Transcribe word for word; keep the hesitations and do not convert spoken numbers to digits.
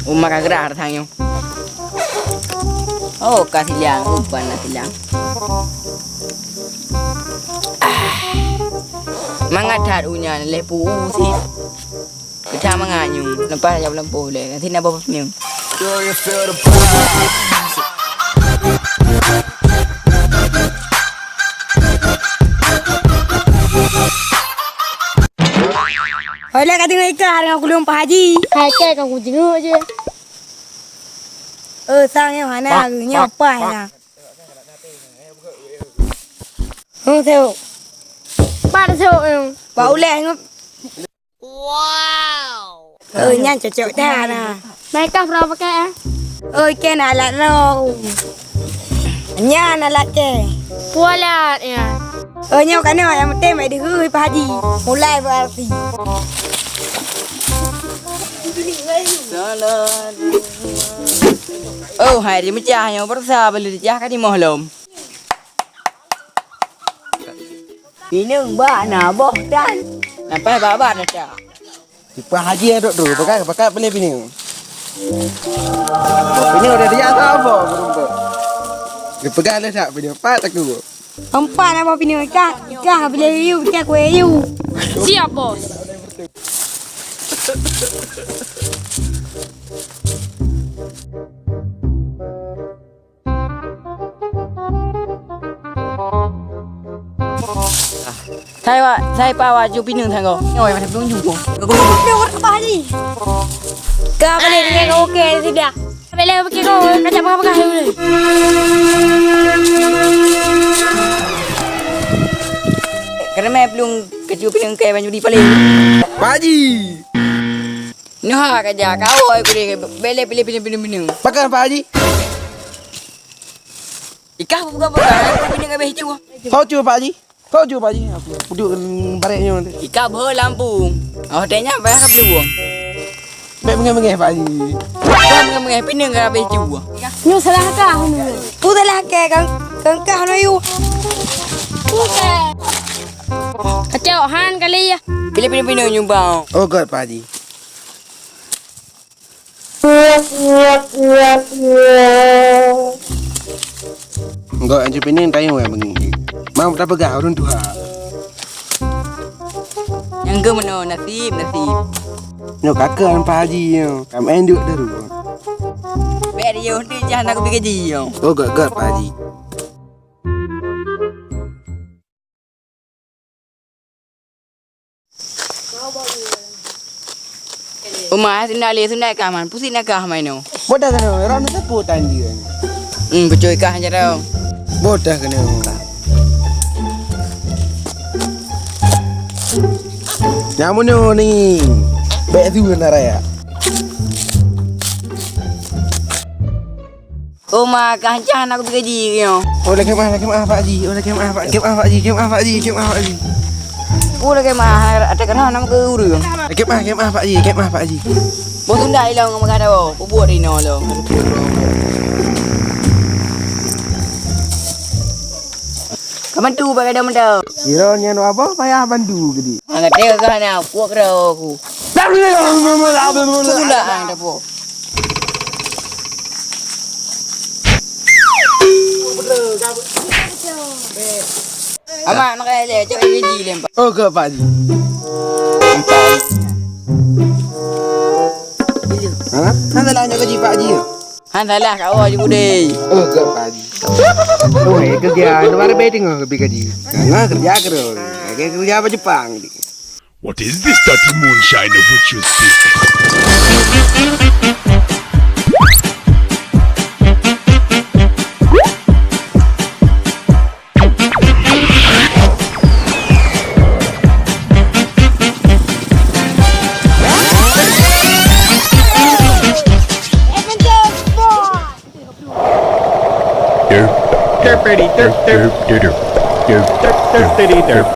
Uma ka geurah rasanya. Oh, ka silang, umpan na silang. Ah. Mangat that unya leh pu si. Kita manganyung, lepas jam lampu leh. Nanti nak bawa penyung. Hai lah, ka teungoh ikah deungon kulung Pak Haji. Hai, kèe ka kujenguk je. Eh, sang nyoe hana, nyoe paih lah. Hong seuk. Pat seuk nyoe. Bak ulèe nyoe. Wow. Eh, nyan cocok that na. Meuikah pura pakai, eh? Oi, kèe na alat droe. Nyan alat kèe. Peue alat nyan? Oh, nyoe ka na nyang penting, mai deuh Pak Haji. Mulai berarti. Oh, hai, dimecah nyoe, berusaha beli dijah ka timoh lom. Pineung bak na boh tan. Nampai bak-bak dah tak. Sipah Haji yang dok tu, pakai, pakai pilih pineung. Pineung udah dia tak apa, berumpa. Dia pegang dah tak pineung, empat aku. Empat nama pineung, ikah, ikah pilih you, ikah kue you. Siap, Bos. Sai wa, sai pa wa ju pineung sanggo. Nyoi, mana belum jumpa. Dia orang kebah ni. Kau boleh dengan oke sudah. Boleh pakai kau kacau apa-apa dulu. Kerana belum kaju pineung kai banyu di paling. Pak Haji. Nyoe ka jak, kawai ku deh, beleh pilih pineung-pineung. Pakai Pak Haji. Ikah bukan-bukan, aku pineung habéh cu. Ho cu Pak Haji. Ho cu Pak Haji. Aku duduk barek nyoe. Ikah beuh lampung. Oh, tanya payah ka beli wong. Bèk mengeh-mengeh Pak Haji. Ikah mengeh-mengeh pineung ka habéh cu. Nyoe salah kah nyoe. Ku salah kah, kang, kang kah nyoe. Bukan. Kacau han kali ya. Pilih pineung-pineung nyumbang. Oh God Pak Haji. Enggak, anjing pineung tayong ya bengi. Mang tak peugah ureueng tuha. Nyang ke meunoe nasib, nasib. Nyoe kakak Pak Haji nyoe. Kam enduk terus. Bèk dia tu jah nak pergi gaji nyoe. Oh, God, God Pak Haji. Uma, sindak lé, sindak kah man. Pusing nak kah main tu. Bodoh kena, orang tu sepuh tanji kan. Hmm, kucui kah je tau. Bodoh kena. Nyang meunoe ni. Bèk tu kena raya. Oh, ma, kah cah nak kupi gaji nyoe. Oh, lagèe mah, lagèe mah, Pak Haji. Oh, lagèe mah, Pak, lagèe mah, Pak Haji, lagèe mah, Pak Haji, lagèe mah, Pak Haji. Oh, lagèe mah, até kana nama ke ureueng. Lagèe mah, lagèe mah, Pak Haji, lagèe mah, Pak Haji. Boh tunda ilong ngon makan dawa. Pebuet ri nyoe lom. Ka bantu bak gadang mantong. Kira nyan apa payah bantu gede. Angat dia kah na kuat kira aku. Sudah ah dapo. Amat nak kaya le cok gaji lempar. Oh ke Pak Haji. Empat. Ha? Kan salah nak gaji Pak Haji. Han salah kawa je budai. Oh, gak pagi. Oh, eh, kerja. Lu baru beri tengok lebih gaji. Karena kerja kerja. Kerja, kerja apa Jepang ni? What is this dirty moonshine of which you speak?